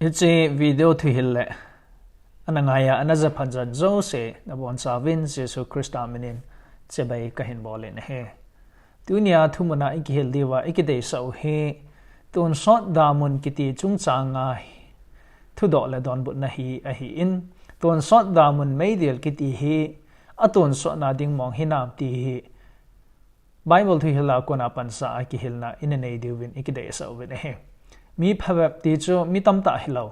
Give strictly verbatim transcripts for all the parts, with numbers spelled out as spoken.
Hiche video thuhil le ana ngaiya ana japhat jan jouse nabonchauvin Jesu Christa minin chibai kahin bolin ahi. Tunia thumuna ikihil diuva ikideisah u hi tonsot damun kiti chungchanga thudoh le donbutna hi ahin, tonsot damun meidil kiti hi atonsotna ding mong hinam ti hi Bible thuhila kona pansa a kihilna ina nei diuvin ikideisah uvin ahi. Mi phabep ti chu mi tamtah hilou,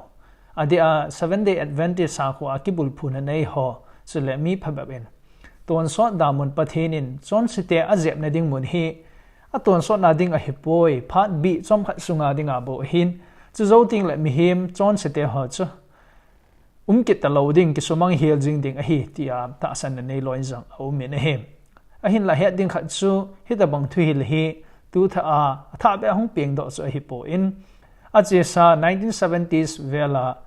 adeh a Seventh Day Adventist sakhoa kibulphuna neiho, chule mi phabep in tonsot damun Pathen in chonsete ajepna ding mun hi atonsotna ding ahipoi, phat bih chomkhat sunga dinga bou ahin, chujou tengle mihem chonsete ho chu umkit talou ding, kisumang hel jing ding ahi, tia tahsanna neilou jong aumin ahi. Ahinla het ding khat chu hitobang thuhil hi tuthah a athahbeh a hung pengdoh chu ahipon, achesa nineteen seventies vela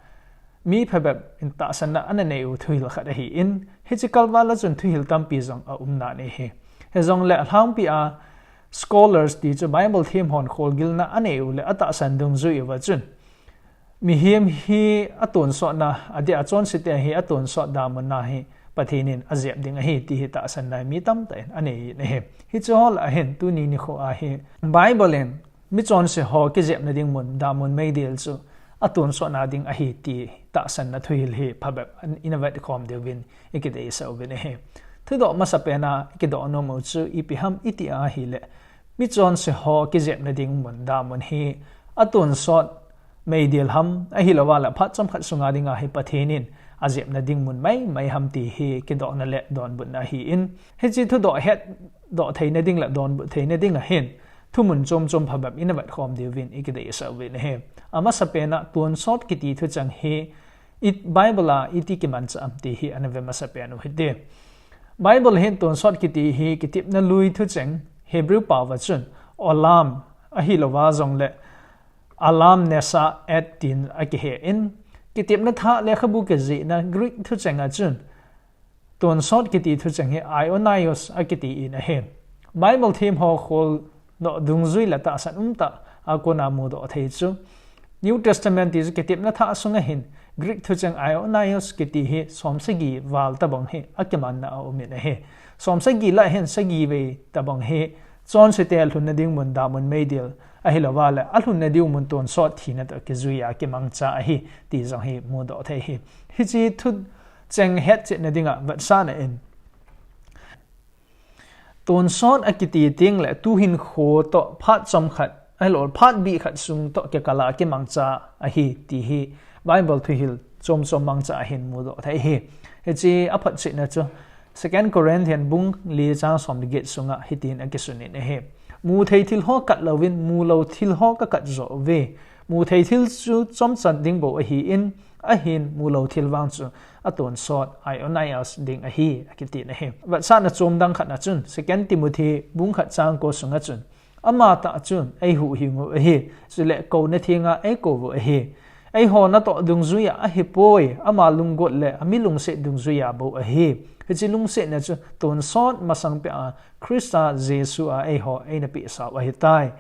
mi phabep in tahsanna ana nei u thuhil khat ahin, hiche kalval a chun thuhil tampi jong aumnan ahi. Hijongle alhangpia scholars ti chu Bible themhon kholgilna anei u le atahsan dungjui uva chun mihem hi atonsotna, adeh a chonsete hi atonsot damunna hi Pathen in ajep ding ahi ti hi tahsanna mi tamtah in aneiyin ahi. Hiche ho lah a hin tuni nikhoa hi Bible in michonse ho kijepna ding mun damun meidil chu atonsotna ding ahi ti tahsanna thuhil hi phabep in ina vetkhom diuvin ikideisah uvin ahi. Thudoh masapena ikidoh nom u chu ipi ham iti ahile, michonse ho kijepna ding mun damun hi atonsot meidil ham, ahilouva le phat chomkhat sunga dinga hi Pathen in ajepna ding mun maimai ham ti hi kidohna le donbutna ahin, hiche thudoh hetdoh theina ding le donbut theina dinga hin thumun chomchom phabep ina vetkhom diuvin ikideisah uvin ahi. Amasapena tonsot kiti thucheng hi Bible a iti kimanchah am ti hi ana ve masapen u hite. Bible hin tonsot kiti hi kitepna lui thucheng Hebrew paova chun olam ahilouva jongle anamnesis tin akihen, kitepna thah lekhabu kijihna Greek thucheng a chun tonsot kiti thucheng hi aionios akitin ahi. Bible themho kholdoh dungjui le tahsan umtah a kona mudoh thei chu New Testament ti chu kitepna thah sunga hin Greek thucheng aionios kiti hi somsagi val tobang hi akimanna aumin ahi. Somsagi lah a hin sagivei tobang hi chonsete alhunna ding mun damun meidil ahilouva le alhunna ding mun tonsot thina toh kijuiya kimangcha ahi ti jong hi mudoh thei ahi. Hiche thucheng hetchetna dinga vetsahna in tonsot akiti tengle tuhinkho toh phat chomkhat ahilou phat bih khat sung toh kikala kimangcha ahi ti hi Bible thuhil chomchom mangcha a hin mudoh thei ahi. Hiche aphatchetna chu Second Corinthians bung li chang som le get sunga hitin akisunin ahi. Muthei thil ho kat louvin mulou thil ho kakat joh uve. Muthei thil chu chomcha ding bou ahin, ahin mulou thil vang chu atonsot aionios ding ahi akitin ahi. Vetsahna chom dang khatna chun Second Timothy bung khat chang ko sunga chun amatah chun eihuhhing u ahi, chule kouna thenga eikou u ahi. Eiho natoh dungjuiya ahipoi, ama lunggot le ami lungset dungjuiya bou ahi. Hiche lungsetna chu tonsot masang peh a Christa Jesu a eiho eina pehsau ahitai.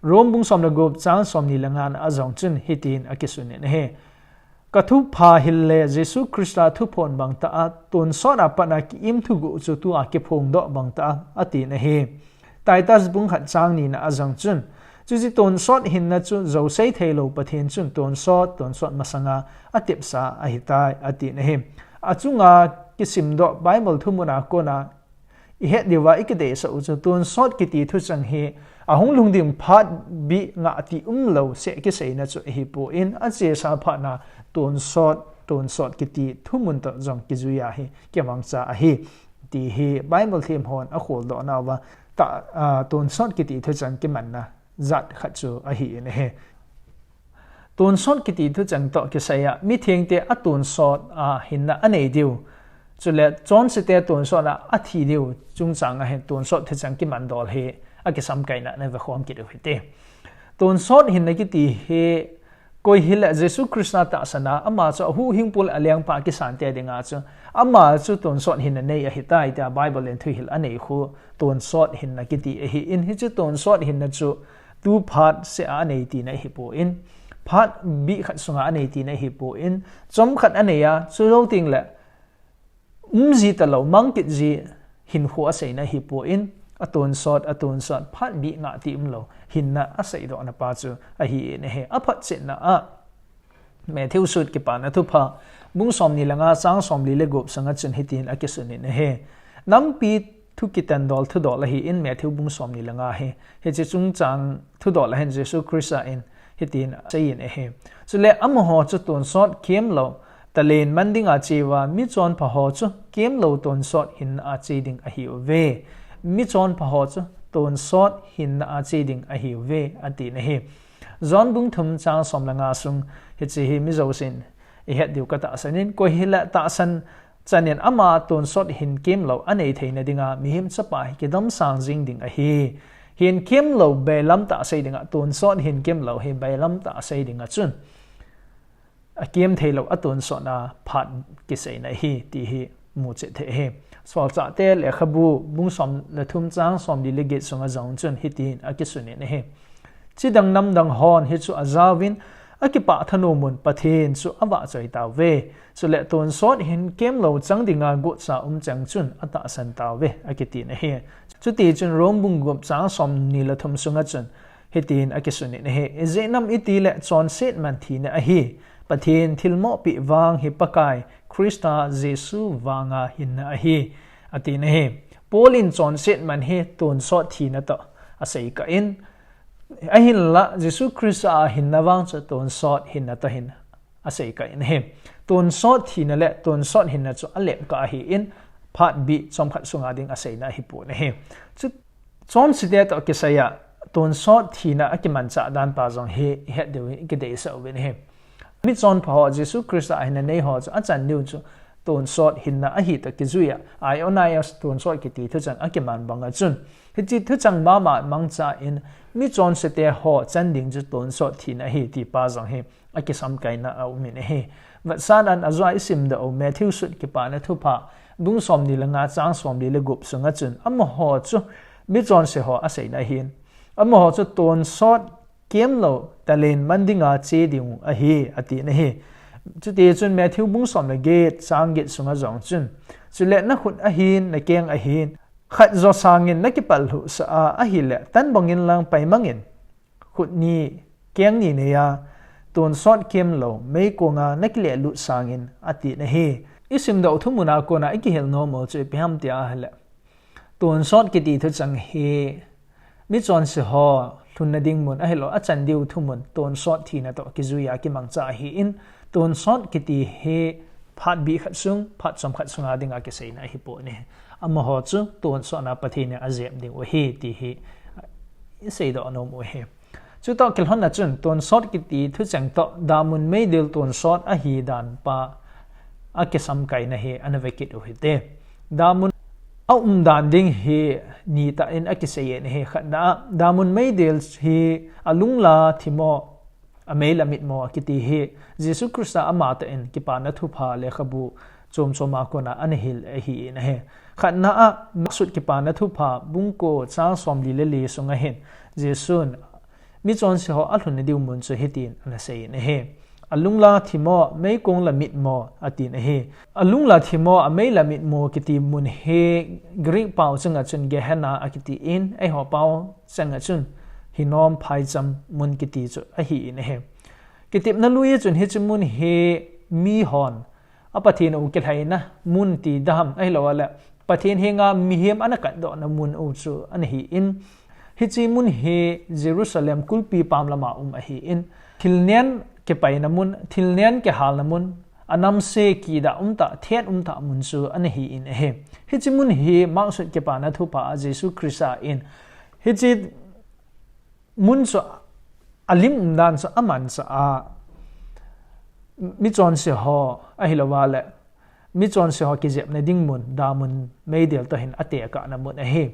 Rome bung som le gup chang somni le ngana jong chun hitin akisunin ahi. Kathupha hil le Jesu Christa thuphon bangtah a tonsot a patna ki-im thuguh chu tua kiphongdoh bangtah a atin ahi. Titus bung khat chang nina a jong chun, chuche tonsot hinna chu jousei theilou Pathen chun tonsot, tonsot masanga atepsa ahitai atin ahi. Achunga kisimdoh Bible thumun a kona ihet diuva ikideisah u chu tonsot kiti thucheng hi ahung lhung ding phat bih ngah ti umlou seh kiseina chu ahipon, achesa phatna tonsot, tonsot kiti thumun toh jong kijuiya hi kimangcha ahi ti hi Bible themhon akholdohnauva tah, a, tonsot kiti thucheng kimanna jat khat chu ahin ahi. Tonsot kiti thucheng toh kisaiya mithengte atonsot a hinna anei diu, chule chonsete tonsot a athi diu chungchanga hin tonsot thucheng kimandol hi akisamkaina nave khom kit u hite. Tonsot hinna kiti hi koi hile Jesu Christa tahsana ama chu ahuhhingpu le alengpa kisante dinga chu ama chu tonsot hinna nei ahitai tia Bible in thuhil anei khu tonsot hinna kiti ahin, hiche tonsot hinna chu tu phat seh a anei tina ahipon, phat bih khat sunga anei tina ahipon, chomkhat anei a, chujou tengle umji talou, mangkit ji hinkho aseina ahipon, atonsot, atonsot, phat bih ngah ti umlou hinna aseidohna pa chu ahin ahi. Aphatchetna a Matthew sut Kipana Thupha bung somni le nga chang somli le gup sunga chun hitin akisunin ahi. Nampi thu kitendol thudol ahin, Matthew bung somni le nga hi. Hiche chungchang thudol ahin Jesu Christa in hitin aseiyin ahi. Chule amaho chu tonsot kemlou talen man dinga cheuva, michonpha ho chu kemlou tonsot hinna a che ding ahiuve. Michonpha ho chu tonsot hinna a che ding ahiuve, atin ahi. John bung thum chang som le nga sung hiche hi mijousen ihet diu katahsan in, koi hile tahsan chanin ama tonsot hin kemlou anei theina dinga Mihem Chapa hi kidamsang jing ding ahi. Hin kemlou bailam tah sei dinga, tonsot hin kemlou hi bailam tah sei dinga chun akem theilou atonsotna phat kiseina ahi ti hi muchet thei ahi. Solchahte lekhabu bung som le thum chang somli le get sunga jong chun hitin akisunin ahi. Chidang namdang hon hichu ajaovin, akipah thanom un Pathen chu avahchoi tauve. Chule tonsot hin kemlou chang dinga gotsa um cheng chun atahsan tauve, akitin ahi. Chutichun Rome bung gup chang somni le thum sunga chun hitin akisunin ahi. Ijeh inem itile chonset man thina ahi. Pathen thilmohpi vang hi Pakai Christa Jesu vanga hinna ahi, atin ahi. Paul in chonset man hi tonsot thina toh aseikah in, ahinla Jesu Christa a hinna vang chu tonsot hinna toh hin aseikah in ahi. Tonsot thina le tonsot hinna chu alemkah ahin, phat bih chomkhat sunga ding aseina ahipon ahi. Chu chonsete toh kisaiya tonsot thina akimanchah dan pa jong hi ihet diu hi kideisah uvin ahi. Michonpha ho Jesu Christa a hinna nei ho chu achan diu chu tonsot hinna ahi toh kijuiya, Ananias tonsot kiti thucheng akiman banga chun, hiche thucheng mama mangchan michonsete ho chan ding chu tonsot thina ahi ti pa jong hi akisamkaina aumin ahi. Vetsahnan ajoa isimdoh u Matthew sut Kipana Thupha bung somni le nga chang somli le gup sunga chun amaho chu michonse ho aseina ahin, amaho chu tonsot kemlou talen man dinga che diu ahi, atin ahi. Chutichun Matthew bung som le get chang get sunga jong chun, chule nakhut ahin, nakeng ahin, khat jo sangin nakipallhuhsah a, ahile tan bangin lang paimangin, khut ni, keng ni neiya tonsot kemlou meikonga nakilelut sangin, atin ahi. Isimdoh thumuna kona ikihil nom u chu ipi ham tia ahile, tonsot kiti thucheng hi michonse ho lhunna ding mun ahilou, achan diu thumun tonsot thina toh kijuiya kimangcha ahin, tonsot kiti hi phat bih khat sung, phat chomkhat sunga dinga kiseina ahipon ahi. Amaho chu tonsotna Pathen in ajep diu ahi ti hi iseidoh nom u ahi. Chutoh kilhonna chun tonsot kiti thucheng toh damun meidil tonsot ahidan pa akisamkaina hi ana vekit u hite. Damun aumdan ding hi nitah in akiseiyin ahi. Khatna a, damun meidil hi alung la thim o, amei la mit mo akiti hi Jesu Christa amatah in Kipana Thupha lekhabu chomchoma kona ana hil ahin ahi. Khatna a, Mark sut Kipana Thupha bung ko chang somli le li sunga hin Jesun michonse ho alhunna diu mun chu hitin ana seiyin ahi. Alung la thim o, meikong la mit mo, atin ahi. Alung la thim o, amei la mit mo kiti mun hi Greek pao chunga chun Gehenna akitin, eiho pao chunga chun hinom phaicham mun kiti chu ahin ahi. Kitepna lui a chun hiche mun hi mihon a Pathen u kilhaina mun ti daham ahilou le Pathen henga mihem ana katdohna mun u chu ana hin, hiche mun hi Jerusalem kulpi pam lama um ahin, thil nen kipaina mun, thil nen kihalna mun, anamse kidah umtah, thet umtah mun chu ana hin ahi. Hiche mun hi Mark sut Kipana Thupha a Jesu Christa in hiche mun chu alim umdan chu amanchah a, michonse ho ahilou le michonse ho kijepna ding mun, damun meidil toh hin atekahna mun ahi.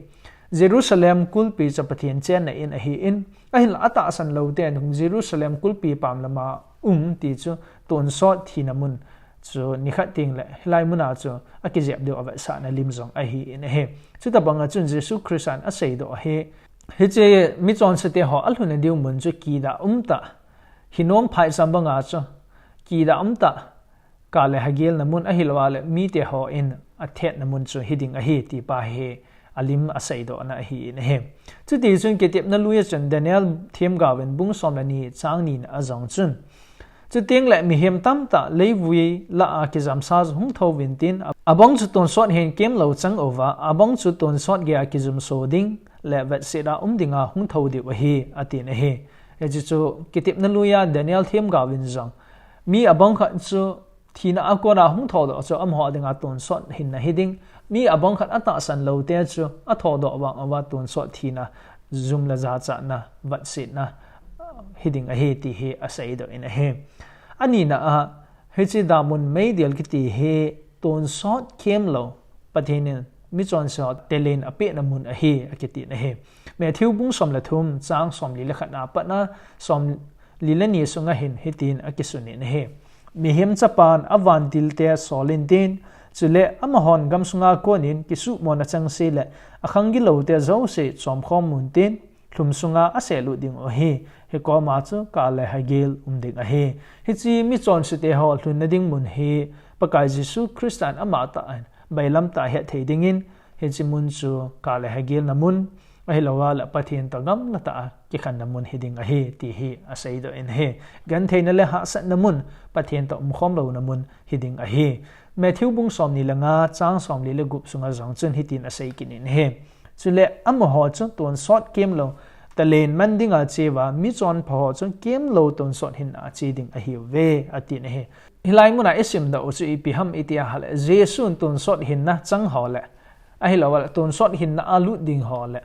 Jerusalem kulpi chu Pathen chenna in ahin, ahinla atahsan lou ten Jerusalem kulpi pam lama um ti chu tonsot thina mun chu nikhat tengle hilai muna chu akijep diu avetsahna lim jong ahin ahi. Chutobanga chun Jesu Christan aseidoh ahi. Hiche michonsete ho alhunna diu mun chu kidah umtah, Hinom phaicham banga chu kida umtah, Kal le Hagil na mun ahilou a le mite hon athetna mun chu hiding ahi ti pa hi alim aseidohna ahi in ahi. Chuti chun Kitepna lui a chun Daniel themgao in bung som le ni chang ni na a jong chun, chuteng le mihem tamtah leivui lah a kijamsa hung thou vin tin, abang chu tonsot hin kemlou chang uva, abang chu tonsot gei a kijumso ding le vetset a um dinga hung thou diu ahi, atin ahi. Hichu chu Kitepna lui a Daniel themgao in jong, mi abang khat chu thina a kona hung thoudoh chu amaho dinga tonsot hinna hiding, mi abang khat atahsan lou te chu athoudoh vang uva tonsot thina, jum le jachatna, vetsetna hiding ahi ti hi aseidoh in ahi. Anina a, hiche damun meidil kiti hi tonsot kemlou, Pathen in michonse ho talent apehna mun ahi, akitin ahi. Matthew bung som le thum, chang som li le khat na pat a som li le ni sunga hin hitin akisun in ahi. Mihem Chapan avantil te asol in tin, chule amahon gamsunga konin kisumon achang se le akhang gilou te jouse chomkhom un tin, lhum sunga aselut diu ahi. Hikoma chu Kal le Hagil um ding ahi. Hiche michonse te ho lhunna ding mun hi Pakai Jesu Christan amatah in bailamtah a hetthei dingin, hiche mun chu Kal le Hagil na mun ahilou a le Pathen toh gamlatah a kikhenna mun hiding ahi ti hi aseidoh in ahi. Gentheina le hahsatna mun, Pathen toh umkhom louna mun hiding ahi. Matthew bung som ni le nga, chang som li le gup sunga jong chun hitin asei kit in ahi. Chule amaho chu tonsot kemlou talent man dinga che uva, michonpha ho chu kemlou tonsot hinna a che ding ahiuve, atin ahi. Hilai muna isimdoh u chu ipi ham iti a hile, Jesun tonsot hinna chang ho le, ahilou a le tonsot hinna a lut ding ho le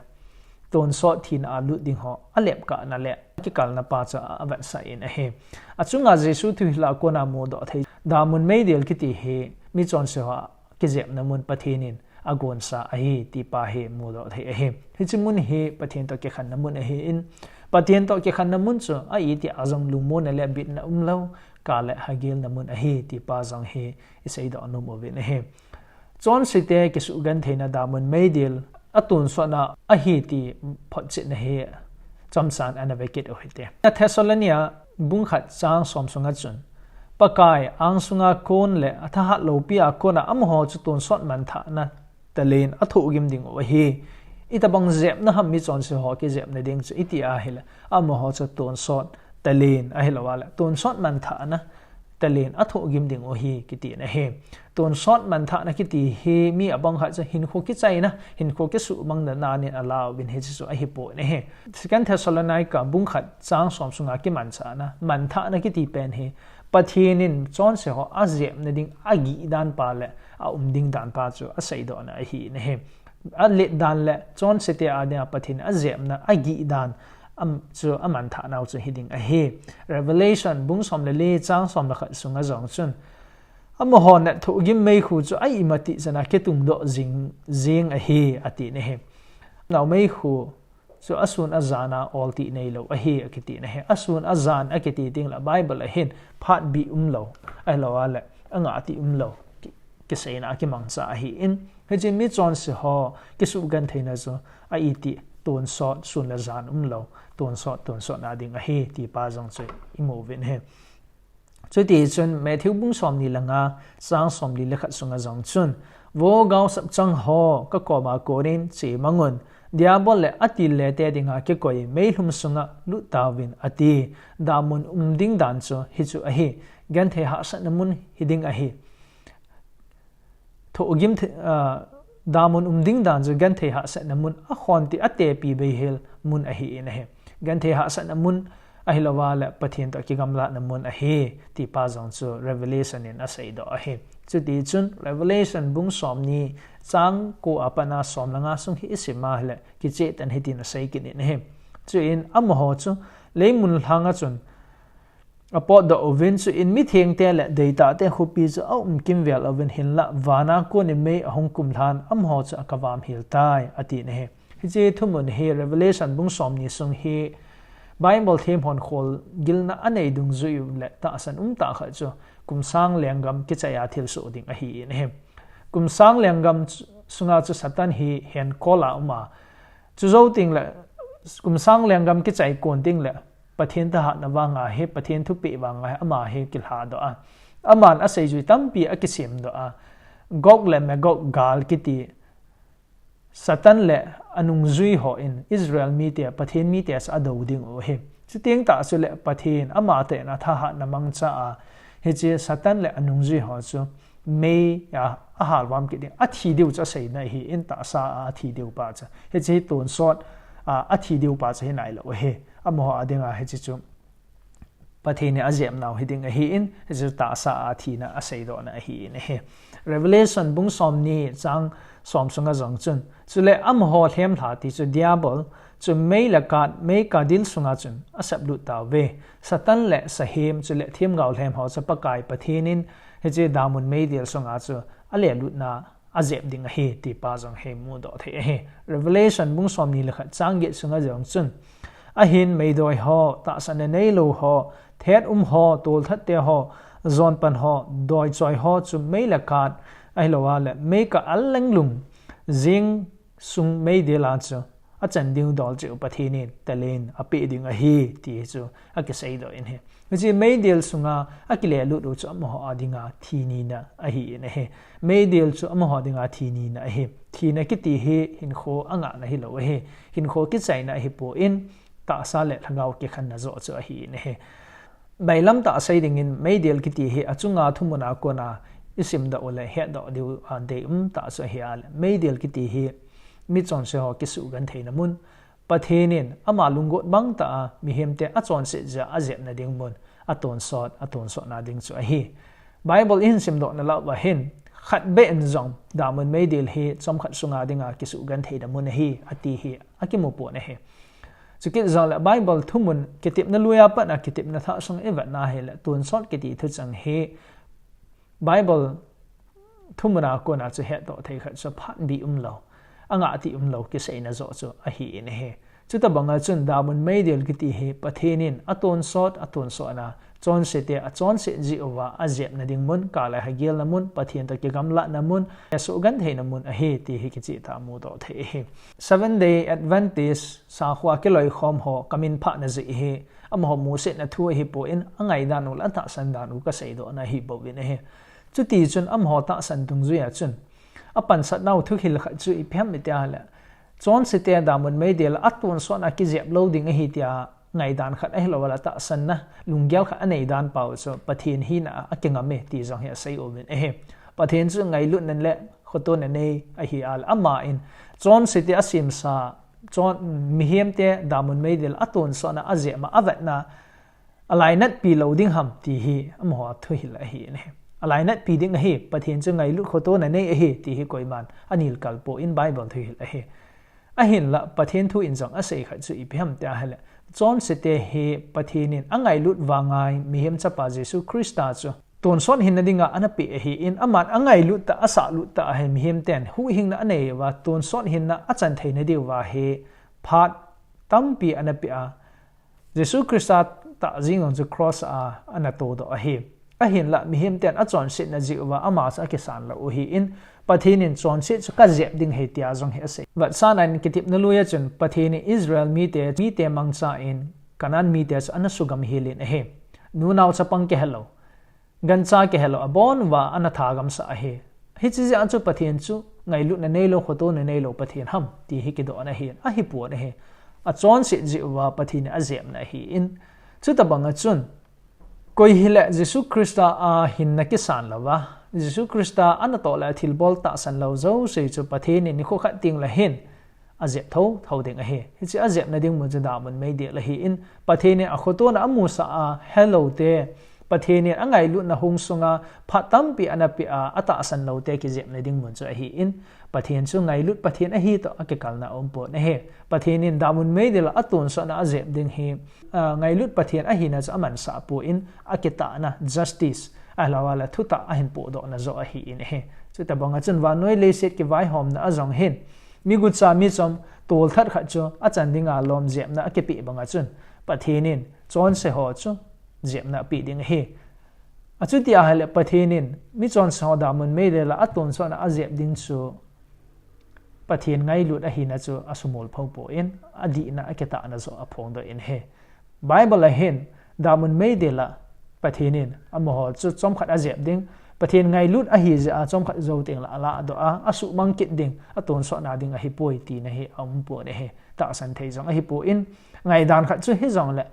tonsot thina a lut ding ho alepkahna le kikalna pa chu avetsah in ahi. Achunga Jesu thuhil a kona mudoh thei damun meidil kiti hi michonse ho kijepna mun Pathen in agonsa ahi ti pa hi mudoh thei ahi. Hiche mun hi Pathen toh kikhenna mun ahi in, Pathen toh kikhenna mun chu a iti a jong lungmonna le bitna umlou, Kal le Hagil na mun ahi ti pa jong hi iseidoh nom uvin ahi. Chonse te kisugentheina damun meidil atonsotna ahi ti photchetna hi chomchan ana vekit u hite. Thessalonia bung khat chang som sunga chun, Pakai angsunga kon le athahat loupi a kona amaho chu tonsot manthahna talent athohgim diu ahi. Itobang jepna ham michonse ho kijepna ding chu iti a hile, amaho chu tonsot talent ahilou a le tonsot manthahna talent athohgim diu ahi, kitin ahi. Tonsot manthahna kiti hi mi abang khat chu hinkho kichaina, hinkho kisuhmangna nan in alauvin hiche chu ahipon ahi. Second Thessalonica bung khat chang som sunga kimanchahna, manthahna kiti pen hi Pathen in chonse ho ajepna ding agih dan pa le aum ding dan pa chu aseidohna ahi in ahi. Alet dan le chonse te a dinga Pathen ajepna agih dan chu amanthah nau chu hiding ahi. Revelation bung som le li chang som le khat sunga jong chun, amaho nathohgim meikhu chu a imatih chana kitungdoh jing, jing ahi, atin ahi. Nau meikhu chu asun ajan a oltih neilou ahi, akitin ahi. Asun ajan akiti teng le Bible a hin phat bih umlou, ahilou a le angah tih umlou kiseina a kimangcha ahi in, hiche michonse ho kisugentheina chu a iti tonsot, sun le jan umlou, tonsot, tonsotna ding ahi ti pa jong chu imu uvin ahi. Chuti chun Matthew bung som ni le nga, chang som li le khat sunga jong chun, Vo gaosap chang ho, kakoma konin chemangun, Diabol le atil le te dinga kikoi meilhum sunga lut tauvin, ati. Damun um ding dan chu hichu ahi. Genthei hahsatna mun hiding ahi. Thohgim, damun um ding dan chu genthei hahsatna mun, akhonti atepi beihel mun ahi in ahi. Genthei hahsatna mun ahilou a le Pathen toh kigamlatna mun ahi ti pa jong chu Revelation in aseidoh ahi. Chuti chun Revelation bung som ni chang ko a pat a som le nga sung hi isim a hile kicheh tah in hitin asei kit in ahi. Chuin amaho chu leimun lhanga chun apotdoh uvin, chuin mithengte le deitahte khopi chu aum kimvel uvin, hinlah vana konin mei ahung kumlhan amaho chu akavam hel tai, atin ahi. Hiche thumun hi Revelation bung som ni sung hi Bible them hon kholgilna anei dungjui u le tahsan umtah khat chu kum sang lenggam kichai a thilsoh ding ahi in ahi. Kum sang lenggam sunga chu Satan hi henkol a um a, chujou teng le kum sang lenggam kichai kon teng le Pathen thahatna vanga hi, Pathen thupeh vanga hi, ama hi kilhadoh a, aman aseijui tampi akisemdoh a, Gog le Magog gal kiti Satan le anungjui hon Israel mite, Pathen mite chu ado ding u ahi. Chuteng tah chule Pathen ama tah in athahatna mangcha a, hiche Satan le anungjui ho chu mei a, ahalvam kit ding, athi diu chu aseina ahin, tahsa a athi diu pa chu. Hiche hi tonsot a, athi diu pa chu hi nailou ahi. Amaho a dinga hiche chu Pathen in ajepnau hiding ahin, hichu tahsa a thina aseidohna ahin ahi. Revelation bung somni chang som sunga jong chun, chule amaho lhemlha ti chu Diabol chu mei le kat, mei kadil sunga chun aseplut tauve. Satan le sahem, chule themgao lhem ho chu Pakai Pathen in hiche damun meidil sunga chu alelutna ajep ding ahi, ti pa jong hi mudoh thei ahi. Revelation bung somni le khat chang get sunga jong chun, ahin meidoi ho, tahsanna neilou ho, thet um ho, tolthat te ho, jonpan ho, doichoi ho chu mei le kat, ahilouleh mei ka al lenglung, jing sung meidil a chu achan ding dol cheh u Pathen in talent apeh ding ahi, ti chu akiseidoh in ahi. Hiche meidil sunga akilelut u chu amaho a dinga thi nina ahin ahi. Meidil chu amaho dinga thi nina ahi. Thina kiti hi hinkho angahna hilou ahi. Hinkho kichaina ahipon, tahsa le lhagao kikhenna joh chu ahin ahi. Bailam tah sei dingin meidil kiti hi achunga thumun a kona isimdoh uleh hetdoh diu a deium tah chu ahi a le. Meidil kiti hi michonse ho kisugentheina mun, Pathen in ama lunggot bang tah a mihemte achonset jeh a ajepna ding mun, atonsot, atonsotna ding chu ahi. Bible ihin simdohna lah uva hin, khat beh in jong damun meidil hi chomkhat sunga dinga kisugentheina mun ahi, ati hi akimu pon ahi. Chukit jongle Bible thumun kitepna lui a pat a kitepna thah sung ivetna hile, tonsot kiti thucheng hi Bible thumun a kona chu hetdoh thei khat chu phat bi umlou, angah ti umlou kiseina joh chu ahin ahi. Chutobang a chun damun meidil kiti hi Pathen in atonsot, atonsotna, chonsete achonset jeh uva ajepna ding mun, kale hagelna mun, Pathen toh kigamlatna mun, asugentheina mun ahi, ti hi kicheh tah a mudoh thei ahi. Seventh Day Adventist sakhua kiloikhom ho kamin phahna jeh hi, amaho musetna thu ahipon, angaidan u le atahsan dan u kaseidohna ahi bouvin ahi. Chutichun amaho tahsan dungjui a chun apansatnau thuhil khat chu ipi ham itile, chonsete damun meidil a atonsotna kijep lou ding ahi tia ngaidan khat ahilouleh tahsanna lunggel khat aneidan pau chu Pathen hina a akingam e ti jong hi asei uvin ahi. Pathen chu ngailutna le khotona nei ahi a le, aman chonsete asemsa, chon, mihemte damun meidil a atonsotna ajep ma avetna alainatpi lou ding ham ti hi amaho thuhil ahin ahi. Alainatpi ding ahi, Pathen chu ngailut khotona nei ahi ti hi koiman anilkal pon Bible thuhil ahi. Ahinlah Pathen thu in jong asei khat chu ipi ham tia hile, chonsete hi Pathen in angailut vanga mihem chapa Jesu Christa chu tonsot hinna dinga anapeh ahin, aman angailut tah, asahlut tah ahi, mihemten huhhingna anei uva, tonsot hinna achan theina diuva hi phat tampi anapeh a, Jesu Christa tah jing jong chu cross a anatodoh ahi. Ahinlah mihemten achonsetna jeh uva ama chu akisan lou u ahin, Pathen in chonset chu kajep ding ahi tia jong hi asei. Vetsahnan kitepna lui a chun Pathen in Israel mite, mite mangcha in Canaan mite chu anasugam helin ahi. Nunao chapang kihelou, gancha kihelou, abon uva anathagam sah ahi. Hiche jeh a chu Pathen chu ngailutna neilou, khotona neilou Pathen ham ti hi kidohna ahin, ahipon ahi. Achonset jeh uva Pathen in ajepna ahin. Chutobang a chun, koi hile Jesu Christa a hinna kisan louva, Jesu Christa anatoh le athilbol tahsan lou jouse chu Pathen in nikho khat teng le hin ajep thotho ding ahi. Hiche ajepna ding mun chu damun meidil ahin, Pathen in akhotona amusah a helou te, Pathen in angailutna hung sunga phat tampi anapeh a, atahsan lou te kijepna ding mun chu ahin, Pathen chu ngailut Pathen ahi toh akikalna aumpon ahi. Pathen in damun meidil a atonsotna ajep ding hi, a, ngailut Pathen ahina chu amansah pon, akitahna, justice, ahilouleh thutah ahin pohdohna joh ahin ahi. Chutobang a chun vannoi leiset kivaihomna a jong hin, migucha michom tolthat khat chu achan dinga lom jepna akipeh bang a chun, Pathen in chonse ho chu jepna apeh ding ahi. Achuti ahile Pathen in michonse ho damun meidil a atonsotna ajep ding chu Pathen ngailut ahina chu asumil pho pon, adihna, akitahna joh aphongdoh in ahi. Bible a hin, damun meidil a Pathen in amaho chu chomkhat ajep ding, Pathen ngailut ahi jeh a chomkhat jou teng le aladoh a, asuhmang kit ding, atonsotna ding ahipoi tina hi aumpon ahi, tahsan thei jong ahipon, ngaidan khat chu hijongle,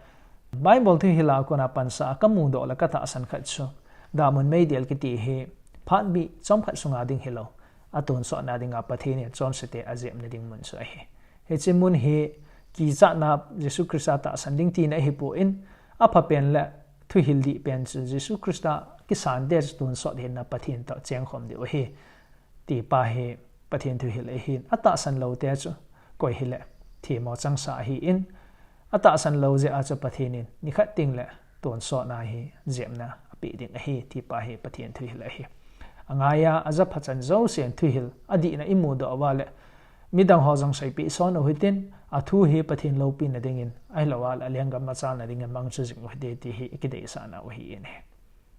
Bible thuhil a kona pansa a kamudoh le katahsan khat chu, damun meidil kiti hi, phat bih chomkhat sunga ding hilou, atonsotna dinga Pathen in chonsete ajepna ding mun chu ahi. Hiche mun hi kichatna Jesu Christa tahsan ding tina ahipon, aphapen le thuhil dih pen chu Jesu Christa kisante chu tonsot hinna Pathen toh chengkhom diu ahi, tipa hi Pathen thuhil ahin, atahsan loute chu koi hile themmo changsa ahin, atahsan lou jeh a chu Pathen in nikhat teng le tonsotna hi jepna apeh ding ahi, tipa hi Pathen thuhil ahi. Angaiya, ajapha chan jousen thuhil adihna imudoh uva le, midang ho jong seipeh son uhitin, athu hi Pathen loupina dingin, ahilouva le alenggam machalna dingin mangcha jing uhite ti hi ikideisahna u ahin ahi.